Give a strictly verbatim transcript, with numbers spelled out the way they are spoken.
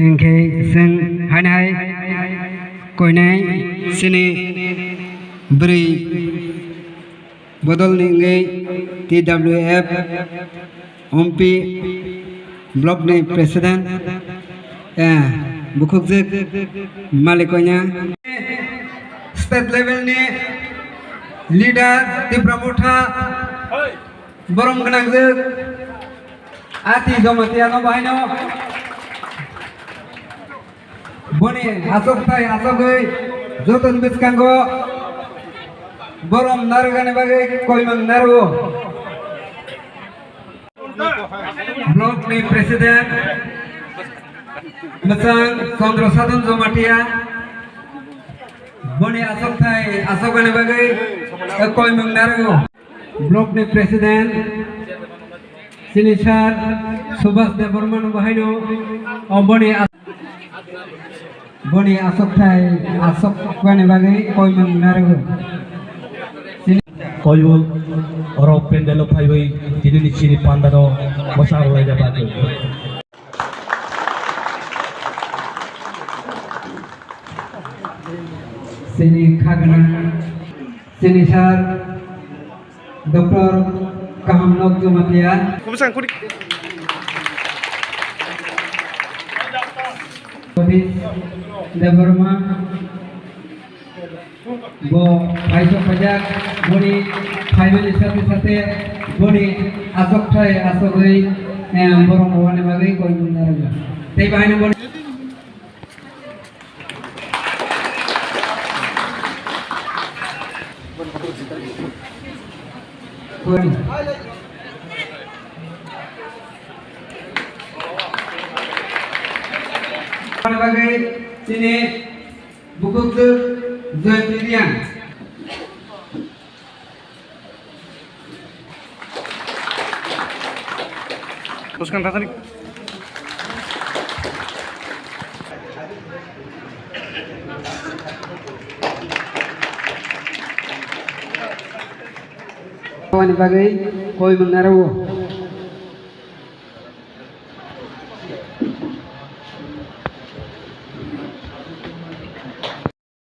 Hinkhe chwng haino hai koinai chini bwrwi bodolni wngwi T W F, Ompi block ni president, eh, bukhukjwk Malik Konya. State level ni leader Tipra Motha, borom gwnangjwk Ati Jamatia no bahaino. Boni asokthai asogwi jotoni bwskango borom narwkani bagwi koimang narwo. Block ni president mwchang Chandra Sadhan Jamatia boni asokthai asogani bagwi koimang narwo. Block ni president chini sir Subhas Debbarma no bahaino, o boni as-, boni asokthai asokmani bagwi koimang narwgo. Chini koibu orok pandal o phaiwi tini ni chini panda no mwsa rwlaina bagwi. Chini khagna, chini sir Doctor Kahamnok Jamatia. Kubusang kuri. Satish Debbarma. Bo phaisok phaijak, boni phaimani sate sate boni asokthai asogwi, eh, borok rwani bagwi koimung narwkha. Tei bahaino boni Bagwi chini bukhukjwk Joyonti Reang. Bwskang thangkha ni. Aboni bagwi koimung narwgo.